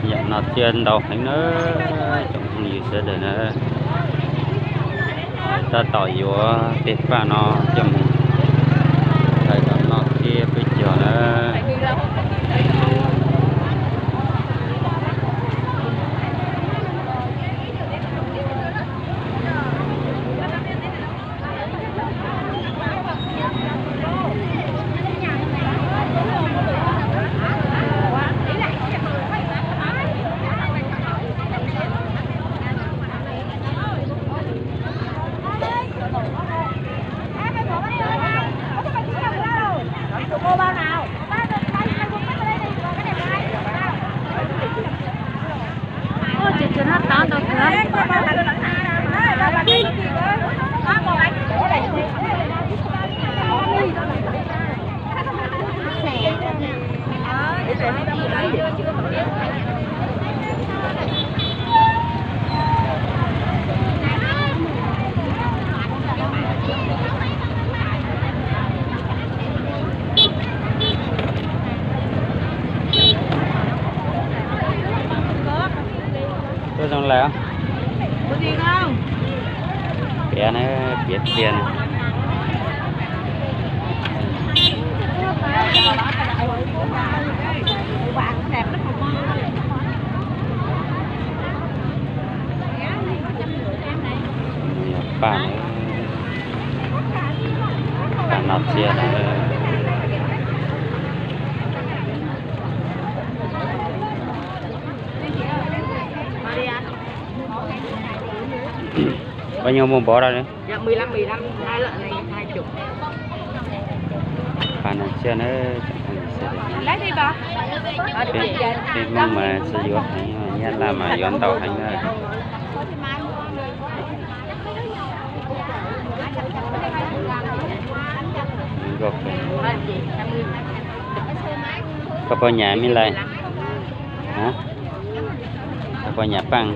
Yam no tsiaj ntau heev na, tsoom phooj ywg sawv daws na. Tab tom yuav tej paj no coj mus thaij kom noj thiab peb cog na. Tuaj zoo lawm. Piav na, piav tiag na. Yog paj, paj no txiag na. Bao nhiêu một bó đây? Paj no txiag na, tsoom phooj ywg sawv daws. Peb Hmoob mas tsis yuav heev, Nyab Laj mas yuav ntau heev na. Koj puas nyiam me lais? Koj puas nyiam paj?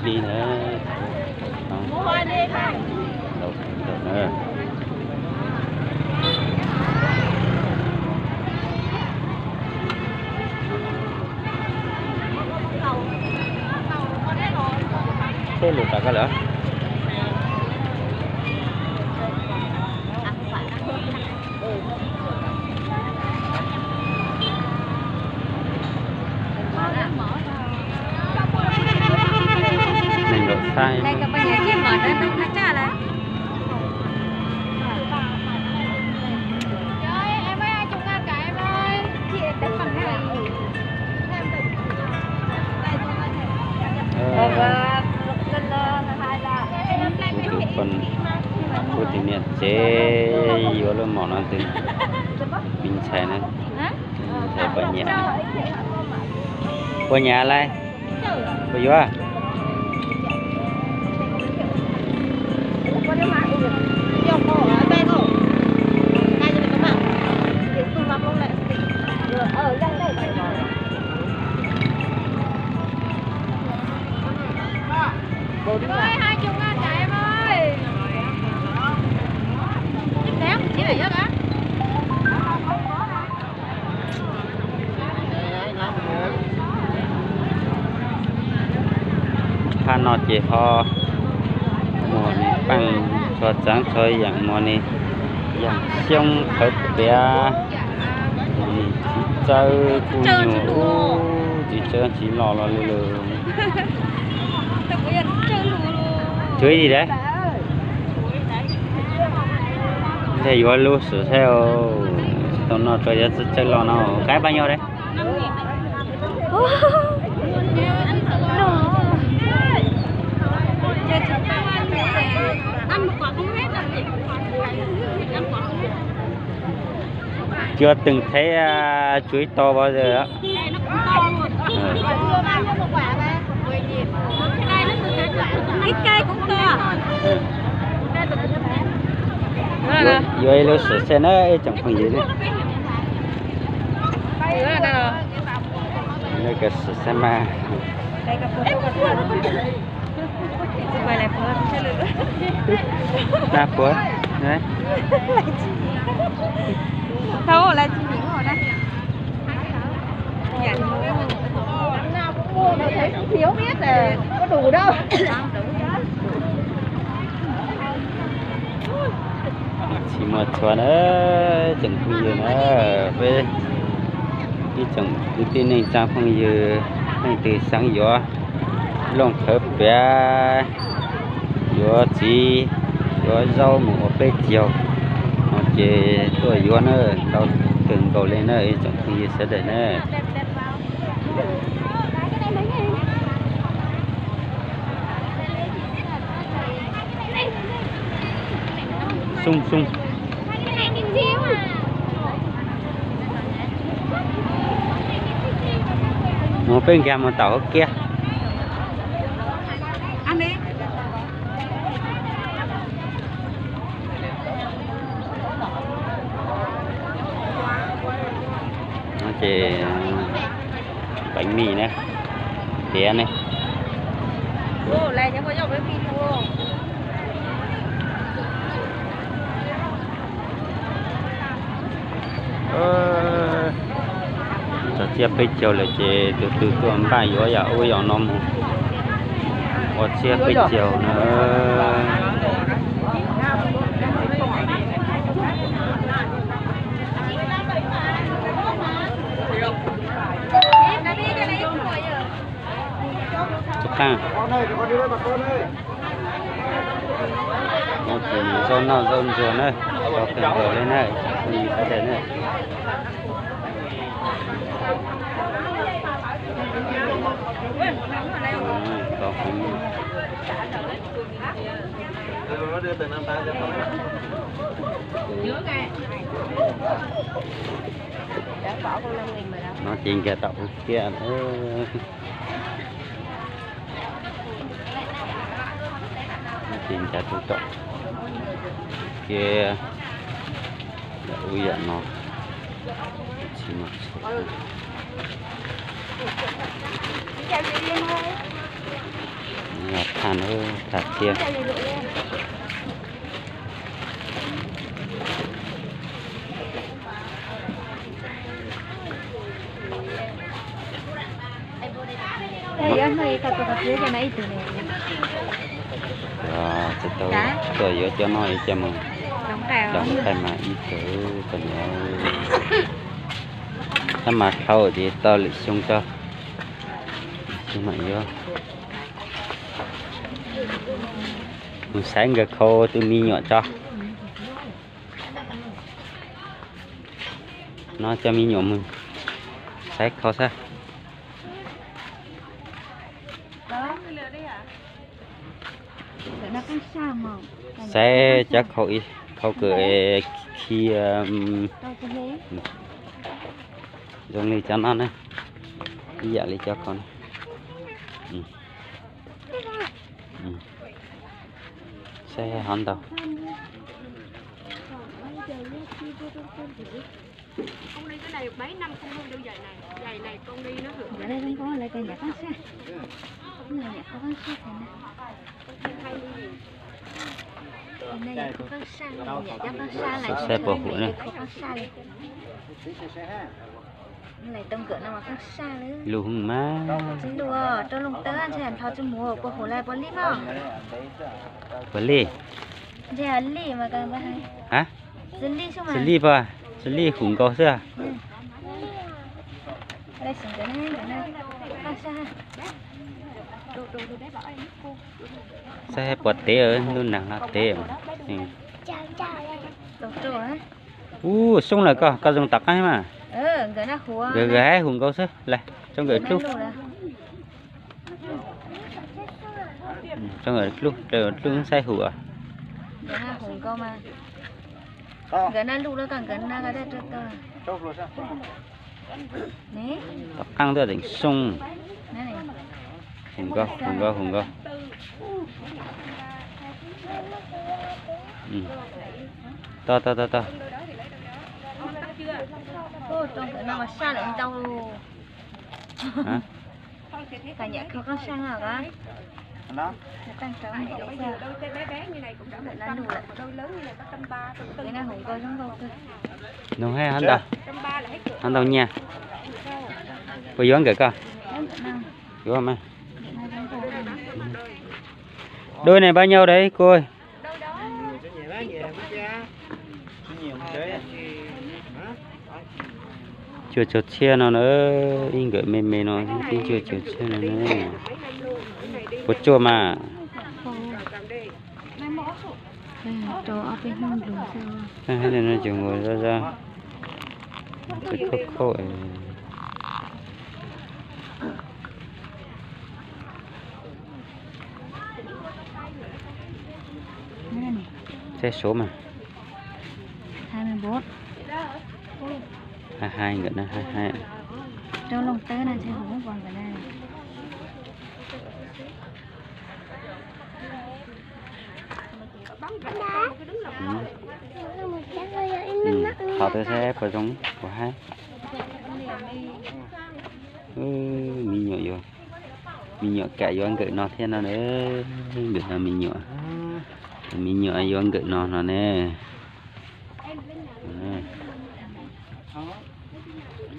Li na. Teb lus rau koj lawm. Nees nkaum txhab. Kuv tus niam tsev yuav lub mom no tus me ntxhais na, ntxhais puas nyiam, puas nyiam lais, puas yuav? Phab no ces ho muag ne, paj txhua txeev txhua yam, muag ne, yog xyoob qhawv piav, muag ne, txiv tsawb kuj nyuag ub, txiv tsawb txiv loj los lwj lwj. Tsw ib dim dab. Nthe yuav lub xwm saib, tsis tau noj tso, yuav txiv tsawb loj no, kab paj nyob dab. Cua teem theb, tsuav ib to pov. Yuav ib lub xwm saib na ib tsoom phooj ywg ne. Xwm saib mas. Nab puav, Thau là chỉ những hộp đây. Dạ. Thiếu biết là có đủ đâu. Tsis muaj txhua na, tsoom phooj ywg na, peb ib tsoom kwv tij neej tsa phooj ywg leej twg xav yuav looj khawv piav, yuav txiv, yuav zaub mus ua peb caug no ces tuaj yuav na, ntau kawg nkaus li na ib tsoom phooj ywg sawv daws na. Xoo xoo. Mus peb nkag mus tom hauv kiab. No ces bánh mì na, tiav ne. Tso tsiab peb caug lawm ces tus twg tuaj npaj yuav yam ub yam no mus ua tsiab peb caug na. Tus qeej, zaub noj zaub ntsuag na, tau kawg nkaus li na, tsoom phooj ywg sawv daws na. No ces nkag tom hauv kiab. No ces nkag tom kiab, yam ub yam no. Tham, tham tsiab. Tsis tau tuaj yuav cov no ib co mas, doos nqaij mas ib tug ko niam. Tab mas dhau ces tau lwm xyoo tso, xyoo mam yuav. Mus saib nkawd khau tus me nyuam tso. No cov me nyuam mus saib khau xwb. Saib cov khau, khau kawm khi zoo li cov no na, ib yam li cov khau no. Saib hov ntau. Saib puas huv na. Lub heev mas. Puas li? Ha? Txwv li puas? Txwv li huv nkaus xwb. Saib puas tev, lub neeg no tev. Ub, xoob lawm koj, koj zoo tom qab mas. Nkawd haib huv nkaus xwb, lawm tso nkawd dlub. Tso nkawd dlub, dlub saib huv. Tom qab tuaj teem xoob. Huv nkaus, huv nkaus, huv nkaus. Tog tog tog tog. Koj nyiam kho qab saj os? Nws paj ntawd lawm. Nug hab ntau, hab ntau nyiaj. Puas yuav nkawm koj? Yuav mas. Đôi này bao nhiêu đấy cô ơi? Cuaj caug txhiab no na, ib nkawm me me no twb cuaj caug txhiab no na. Puas tsuaj mas? Tau ob peb hnub nplua xwb. Hab no ces nkaus zaj zaj, khaub khaub. Txhais sov mas. Hai mươi bốn. Hai hai nkawm na, hai hai. Rau loo tawb na, txhais hauv muab pov nkawm na. Thov twb saib puas zoo, puas haib. Me nyuam yuav, me nyuam kam yuav nkawm no thiab no na. Nkawm no me nyuam, me nyuam yuav nkawm no no ne.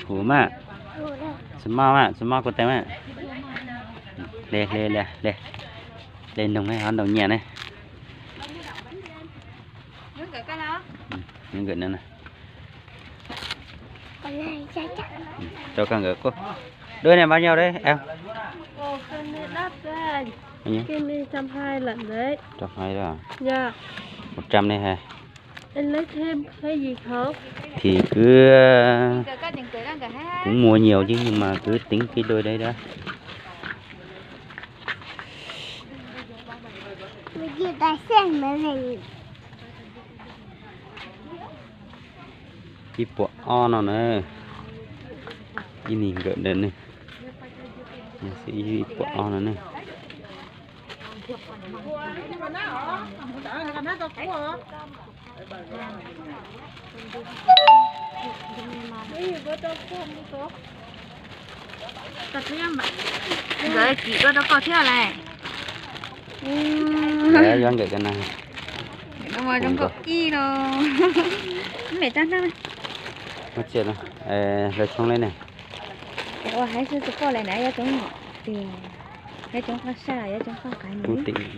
Huv mas, tsis mob mas, tsis mob kuv tes mas. Hle, hle, hle, hle noog hov ntau nyiaj ne. Nkawm no na. Cho con gửi cô. Đôi này bao nhiêu đấy em? Bao nhiêu? Trăm hai lận đấy. Trăm hai đó à? Dạ. Một trăm đây hả? Em lấy thêm cái gì không? Thì cứ, cũng mua nhiều chứ nhưng mà cứ tính cái đôi đấy đó. Một triệu tài sản mà mình Ib puas ob no na. Ib nig nkawm ntawm ne. Ib puas ob no ne. Nkawd tsim dua rau koj thiab lawm. Yuav nkawm cov no. Zoo nkauj ib no. Mem rab hnab. Muab tsia no, lawv tshoob li ne. Ua hais xwb tsis pom lawm na, yuav coob tiag, yuav coob qab saj, yuav coob qab qais.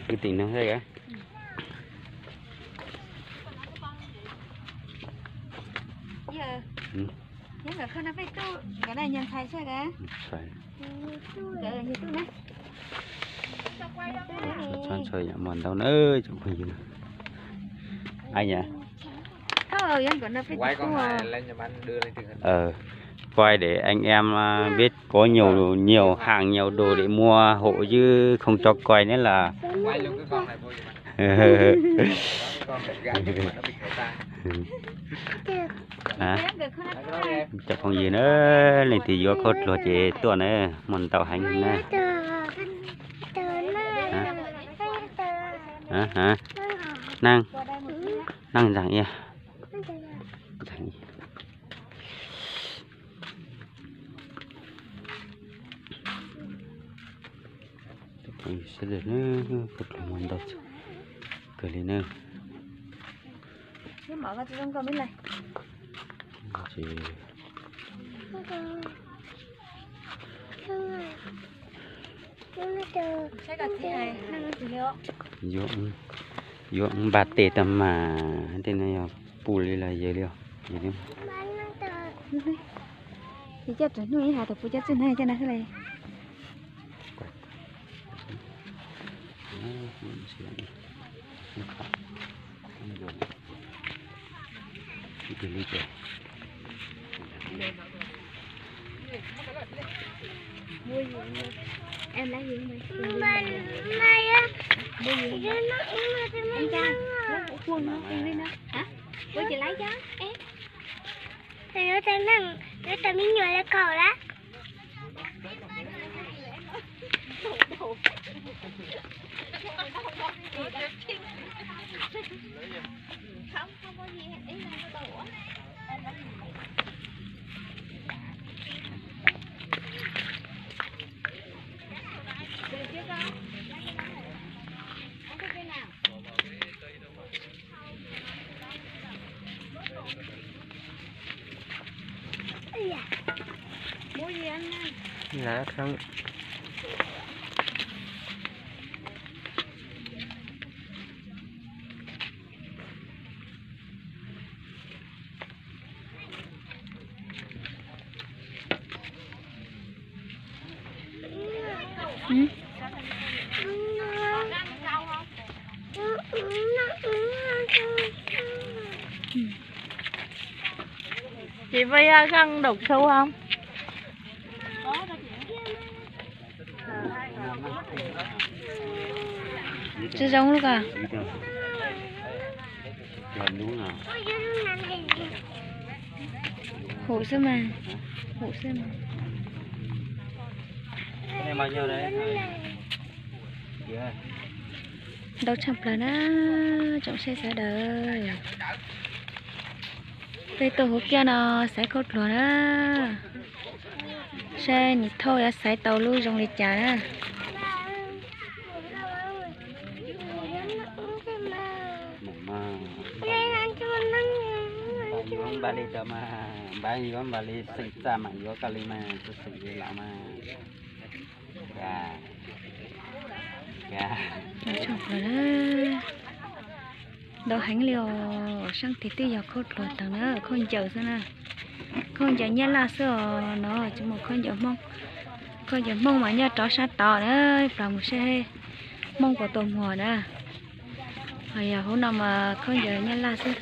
Kuv tim no thiab. Txhob ntshai yam muag ntau na cov phooj ywg. Ai ya. Quay để anh em, à, biết có nhiều, nhiều hàng, nhiều đồ để mua hộ chứ không cho quay nữa là. Cov phooj ywg na, leej twg yuav khaub dluag ces tuaj na, muag ntau heev na. Neeg, neeg ntag. Sawv daws na, khaub dluag muag ntau kawg li na. Yuav, yuav npaj tes tag mas tej no yog puj li los yawg li os. Coj rau hnub ib hais tau puj coj txij na coj na xwb li. Lub tau me nyuam li kaum lawm. Thab rheeb. Chị Vy, à, găng độc sâu không? Tsis zoo lub ka. Hum xwb mas. Hum xwb mas. Ntau tshaj plaws na, tsoom saib sawv daws. Peb tuaj hauv kiab no xaiv khaub dluag na. Saib niam thauj yuav xaiv tau lub zoo li cas na. Yuav npaum li tau mas, npaj yuav npaum li xeem txaj mas yuav koj li mas, xeem li los mas. Ntau heev li os, saab tes twb yog khaub dluag tag na, khaub ncaws xwb na. Khaub ncaws nyab laj xwb os no, tsis muaj khaub ncaws hmoob. Khaub ncaws hmoob mas nyob rov sab tod na, plas mus saib hmoob puas tau muag na. Ho yog hauv no mas khaub ncaws nyab laj xwb.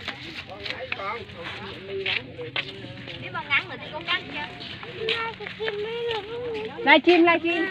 Live stream, live stream.